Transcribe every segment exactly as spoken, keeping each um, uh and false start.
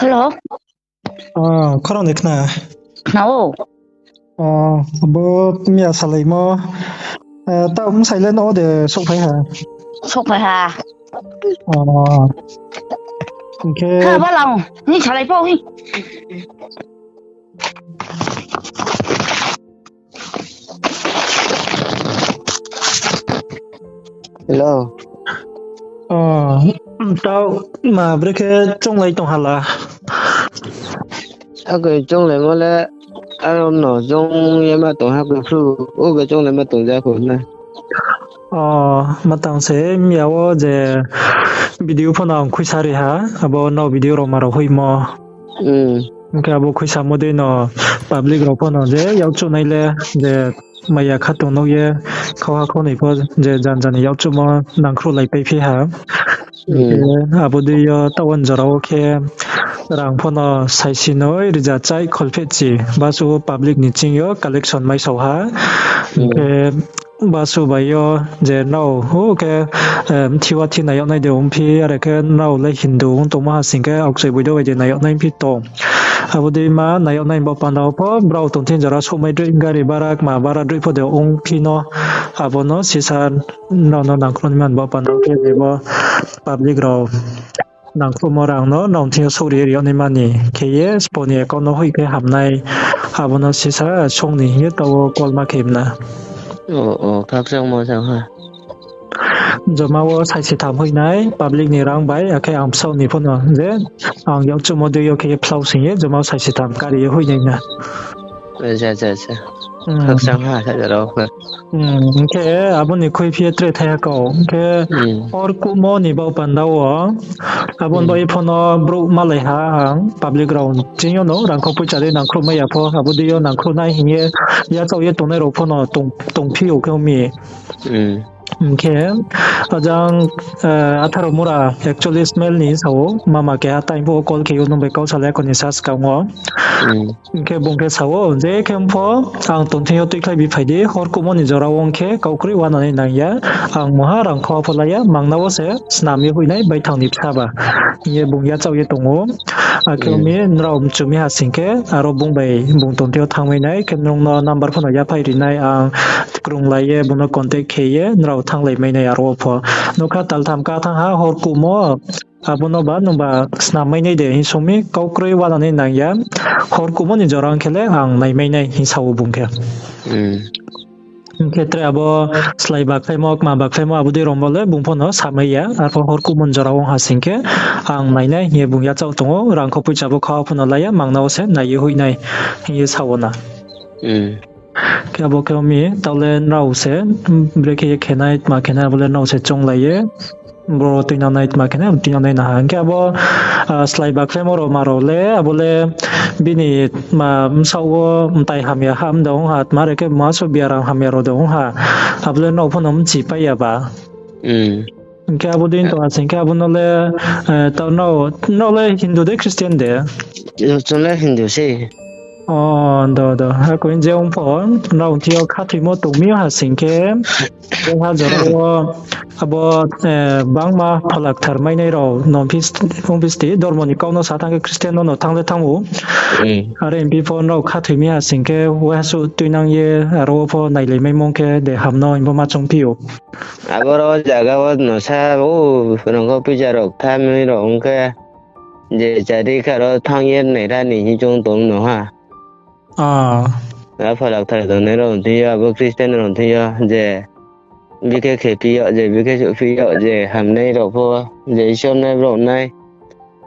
Hello. O, khorang de khna? Khna o. O, abo miya salaimo. Eh, tao bsai le no de souhphai ha? Souhphai ha. O. Hing khe kha balang, ni salai pho hi. Hello. O, tao ma brekhe chounglai tong hala? Hakhe chounglaimo le, aro no choung ye ma tong hakhe phru, o khe chounglaima tong ja kho na. O, matang se miya wo je video pho no ang khuisa ri ha, abo no video rao ma rao hoihmo. Hing khe abo khuisamo dei no public rao pho no je yakchuh nai le je maya khatong nuh ye khauha khaunoi pho je janja ni yakchuhmo nangkhruhlai paiphi ha. Hing khe abo dei yo taoh wo jora wo khe rang pho no saisi noi rza chai kholphehchi basu public ni ching yo collection maisao ha. Hing khe basu bai yo je nrao, o khe, eh, thiwa thi nai yag nai de ongphi, are khe nrao le Hindu ong tongmo ha sing khe aokchai boido bai de nai yag nai phi tong. Abo dei ma nai yag nai bo panda wo pho brao tong thing jora souhmai droi gari bara kma bara droi pho de ongphi no, abo no sisa nrao no nangkhruh ni man bo panda wo khe je bo public rao nangkhruhmo rang no nrao thing yo souhri ri yag nai mani khe ye spo ni account no hoih khe hamnai, abo no sisa song ni hing ye taoh wo call ma khe mna. O, o, khakchangmo sa ha. Joma wo saisi tham hoih nai public ni rang bai, akhe ang bsaoh ni pho no je ang yakchuhmo dei yo khe ye phlau sing ye joma wo saisi tham kari ye hoih nai na. Khakchang ha sa jora wo khe. Hing khe abo ni khuiphi ye tre thaiha kau. Hing khe hor kuhmo ni baoh panda wo, abo ni baoh ye pho no brouh malai ha ang public rao ching yo no rangkho poicha dei nangkhruh mai ya pho, abo dei yo nangkhruh nai hing ye yachaoh ye tongnai rao pho no tong, tongphi ou khe ong mi. Hing khe, ajang, eh, atharo mura ekchollis mile ni sa ou, mama keha time pho call khe ou nung bai kau salai ya kho ni sa skang wo. Hing khe bung khe sa ou, je khe pho ang tong thing yo tuikhlai bi phai di, hor kuhmo ni jora wo ong khe kau kroi uanani nang ya, ang mungha rangkho pho la ya, mangna wo se snam ye hoih nai baithang ni bsa ba. Hing ye bung yachaoh ye tong ou. Akhe ong mi nrao mchu mi ha sing khe, aro bung bai bung tong thing yo thanngmai nai, khe nung no number pho no yaphai ri nai, ang krunglai ye bung no contact khe ye nrao thannglai mai nai aro wo pho. Nokha taltham ka thanng ha hor kuhmo, abo no ba nung ba snam mai nai de hing song mi, kau kroi uanani nang ya, hor kuhmo ni jora ong khe le ang nai mai nai hing sa ou bung khe. Hing khe tre abo slái bakhlaimo, kma bakhlaimo abo dei rao bo le bung pho no samai ya, arphuh hor kuhmo ni jora ong ha sing khe ang nai nai hing ye bung yachaoh tong ou, rangkho poicha bo kha pho no la ya, mangna wo se nai ye hoih nai hing ye sa ou na. Khe abo khe ong mi, taoh le nrao se, brekhe ye khe nai, tma khe nai, abo le nrao se chounglai ye, boro tuinang nai, tma khe nai, tuinang nai na ha. Hing khe abo, ah, slái bakhlaimo rao ma rao le, abo le bini, ma, bsaoh wo mtai hamya ha, mda ong ha, tma re khe maso biaram hamya rao de ong ha. Abo le nrao pho no mchipai ya ba. Hing khe abo dei tong ha sing khe abo no le, eh, taoh nrao, nrao le Hindu de Christian de? Chung le Hindu se. O, do, do. Akhe je ong pho, nrao thing yo khathoimo tong mi ha sing khe, keha jora wo, abo, eh, bangma pholakthar mainai rao no ongphi sti, dormo ni kau no sa thanng khe Christian no no thanng le thanng ou. Are ongphi pho nrao khathoi mi ha sing khe, waiha suh tuinang ye, aro wo pho nailai maimo khe de ham no hing bo ma choungphi ou. Aboro jaga wo no sa, o, rangkho poicha rao tha mi rao ong khe, je chari kha ro thanng ye naira ni hing choung tong no ha. A pholakthar tongnai rao thing yo, abo Christian rao thing yo, je bikhe khephi yo, je bikhe souhphi yo, je hamnai rao pho, je Isor nai brao nai,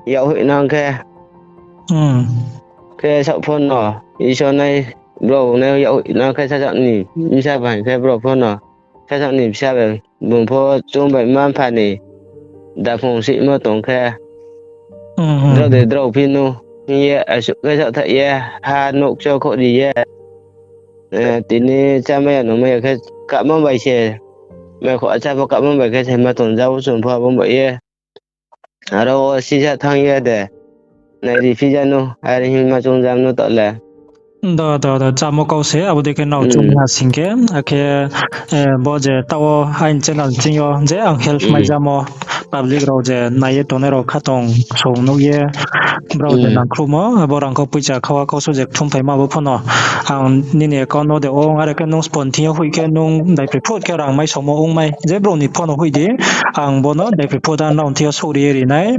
yak hoih nang khe. Khe saoh pho no, Isor nai brao nai yak hoih nang khe sasaoh ni bsa bai khe brao pho no, sasaoh ni bsa bai bung pho chung bai mma-mpha ni daphung sihmo tong khe, drao de drao phi nu hing ye asuh khe saohthaih ye, ha nouh kcho khouh ri ye, eh, tini chámai ya nungmai ya khe kamo bai se, mai kho acha pho kamo bai khe se ma tong ja wo chung pho abo bai ye. Aro wo sisa thanng ye de, nairi phi ja nu, are hing ma choung ja nu taoh le. Do, do, do, chámo kau se, abo dei khe nrao choung ha sing khe, akhe, eh, bo je taoh wo aini channel ching yo je ang help mai jamo, public rao je nai ye tongnai rao khatong song nuh ye, brao je nangkhruhmo, abo rangkho poicha khawa khausu je kthum phaima abo phono ang nini account no de ong, are khe nung spon thing yo hoih khe nung daiphri phut khe rang mai somo ong mai, je brouh ni phone no hoih di, ang bono daiphri phut ang nrao thing yo souhri ye ri nai.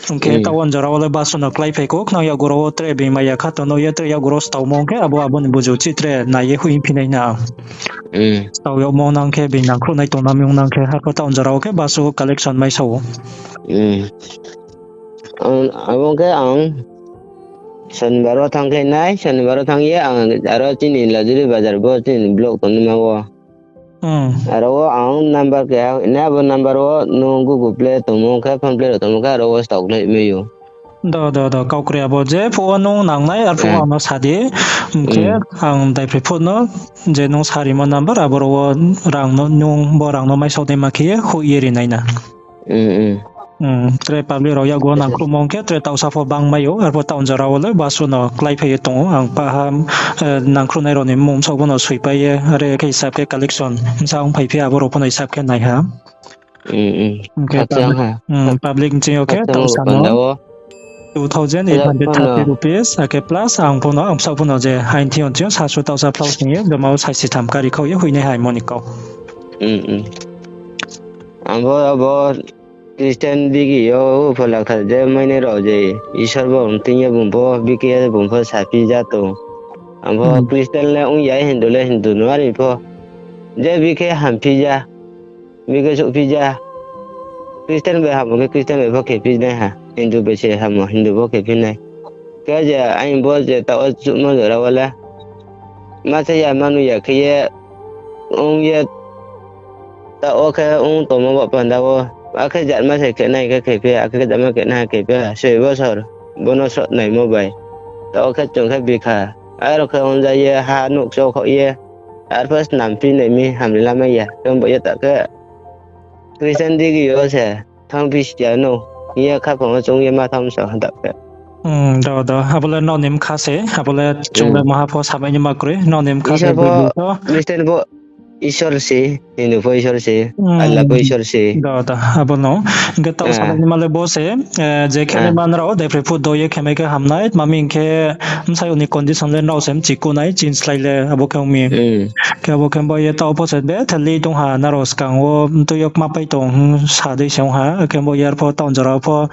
Hing khe taoh wo jora wo le basu no kláiphai kho, khnang yakgu rao wo tre being mai ya kha tong nuh ye tre yakgu rao staomo ong khe abo abo ni buzu chih tre nai ye hoih phi nai na. Stao yagmo nang khe being nangkhruh nai tong nami ong nang khe, arphuh taoh jora wo khe basu collection mai sa ou. Abo khe ang Sonibar wo thanngkhlai nai, Sonibar wo thanng ye ang aro chini Lajuri bazar bo chini block tongnaima wo. Aro wo ang number keha hoih nai, abo number wo nung Google Pay tongmo khe, PhonePe rao tongmo khe, aro wo staokhlai mai ou. Do, do, do, kau kri abo je phuh wo nung nangnai, arphuh wo ang no sa di. Hing khe ang daiphri phut no je nung sarimo number, aboro wo rang no, nung bo rang no mai saoh dei ma khe ye hoih ye ri nai na. Tre public rao yakgu wo nangkhruhmo ong khe tre taohsa pho bang mai ou, arphuh taoh jora wo le basu no kláiphai ye tong ou. Ang paha nangkhruhnai rao ni mmung bsaoh pho no soipai ye, are khe hisab khe collection bsa ong phaiphi, abo rao pho no hisab khe nai ha. Hing khe public bsing yo khe taohsa no two thousand eight hundred thirty rupees, akhe plus ang pho no, ang bsaoh pho no je aini thing yo sasu taohsa phlao sing ye, joma wo saisi tham kari khau ye hoihnai haimo ni kau. Ang bo abo Christian bigi yo pho lakthar je mainai rao je Isor bo ong tui ye bung pho bikhe ye bung pho saphi ja tong. Ang pho Christian le ong ya, Hindu le Hindu no are pho. Je bikhe hamphi ja, bikhe souhphi ja. Christian bai hamo khe Christian bai pho khephi nai ha, Hindu bai se hamo Hindu pho khephi nai. Khe je aini bo je taoh wo chuhmo jora wo le ma se ya manu ya khe ye ong ye, taoh wo khe ong tongmo bo panda wo, akhe jatma se khe nai khe khephi, akhe jatma khe nai khephi, soi bosor bono sroh naimo bai. Taoh wo khe chung khe bikha, aro khe ongja ye ha nouh kchokhaoh ye, arphuh snam phi nai mi hamri lamai ya, khe bo ye taoh khe Christian digi yo se thanngphi si ya no, hing ye khaphang wo chung ye ma thanng sa ha taoh khe. Do, do, abo le nrao ni bkha se, abo le chung le maha pho samai ni ma kroi, nrao ni bkha se Christian pho Isor se, Hindu pho Isor se, Allah pho Isor se. Do, do, abo no. Hing khe taoh samai ni ma le bo se, je khe nai ma nrao daiphri phut do ye khe mai khe hamnai, tma hing khe bsayouh ni condition le nrao se mchi ku nai, chini slái le abo khe ong mi. Khe abo khe bo ye taoh pho se bethe li tong ha, nrao skang wo mtui yo kma pai tong sa dei se ong ha, khe bo ye arphuh taoh jora pho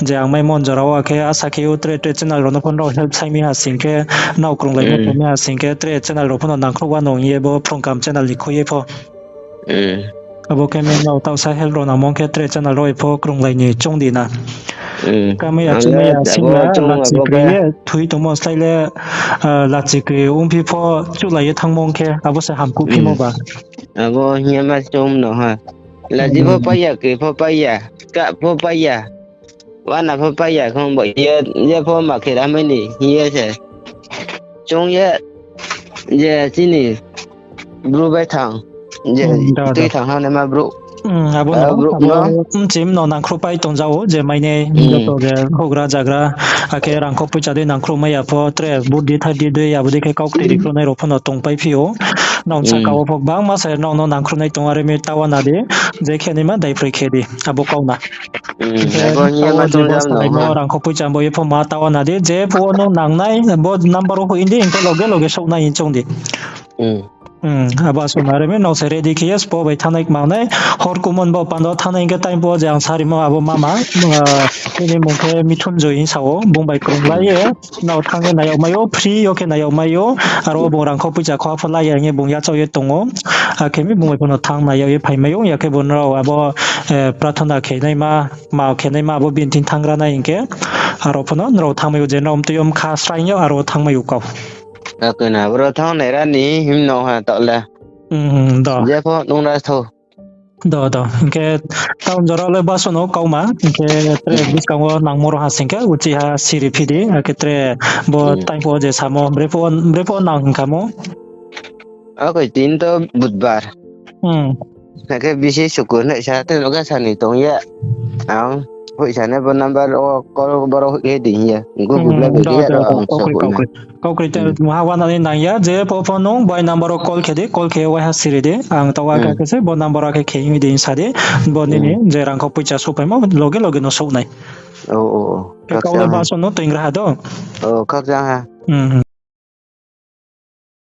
je ang maimo jora wo, akhe asa khe ou tre tre channel rao no pho nrao help sai mi ha sing khe, nrao krunglai no tong mi ha sing khe, tre channel rao pho no nangkhruh wa nung ye bo Phrung Kaham channel ni khui ye pho. Abo khe mi nrao taohsa help rao nangmo khe tre channel rao pho krunglai ni choung di na. Kamai ya chumai ya sing la, lachi kri ye thui tongmo slái le, lachi kri ongphi pho chuhlai ye thanngmo ong khe, abo se hamkuh phimo ba. Abo hing ye ma choung no ha. Lachi pho pai ya, kri pho pai ya, kah pho pai ya. Wana pho pai ya khong bo ye, ye pho ma khe ra mai ni hing ye se. Choung ye, je chini bru bai thang, je tui thang ha naima bru. Abo no, bru no. Mchim no nangkhruh pai tong ja ou, je mainai joto je houhgra jagra, akhe rangkho poicha dei nangkhruh mai ya pho, tre buddi thai di dei, abo dei khe kau kri ri khruhnai rao pho no tongpai phi ou. Nrao saka wo pho gbangma se nrao no nangkhruhnai tong, are mi taoh wana di, je khe naima daiphri khe di, abo kau na. Khe abo hing ye taoh ma wo je bo salaimo rangkho poicha bo ye pho ma taoh wana di, je phuh wo nung nangnai, bo number wo hoih di, hing khe loge loge souh nai hing choung di. Abo asuh ma re mi, nrao se ready khe ye spo bai thanngnai kmangnai, hor kumon bo panda wo thanngnai hing khe time pho je ang sarimo abo mama, bini mmung khe Mithun Joy hing sa ou, bung bai krunglai ye, nrao thanng ye nai yag mai ou, free yo khe nai yag mai ou, aro bung rangkho poicha kho pho la ya hing ye bung yachaoh ye tong ou, akhe mi bung bai pho no thanng nai yag ye phai mai ou, ya khe bo nrao abo, prathona khe naima, ma khe naima abo bini thing thanng ra nai hing khe, aro pho no nrao thanng mai ou je nrao mtui yo bkha sraing yo aro thanng mai ou kau. Akhe na, boro thanng nai ra ni him no ha taoh le. Do. Je pho nung ra thou. Do, do. Hing khe taoh jora le basu no kauma, hing khe tre buskang wo nangmo rao ha sing khe, uchi ha siri phi di, akhe tre bo time pho je samo, bre pho, bre pho nang hing khamo. Akhe tin to budbar. Akhe bisi sukur nai sa, tei no khe sani tong ye. Ang Hoihsa nai bo number wo call boro hoih khe di hing ye. Google bai khe ya ro ang sa bo nai. Kaukri, kaukri. Kaukri te maha uana ni nang ya, je pho pho nung bai number wo call khe di, call khe waiha siri di. Ang taoh wa kha khe se bo number wo khe khe ong di sa di. Bo nini je rangkhau poicha souhphaimo loge loge no souh nai. Kau le baso no toingra ha do. Khakchang ha.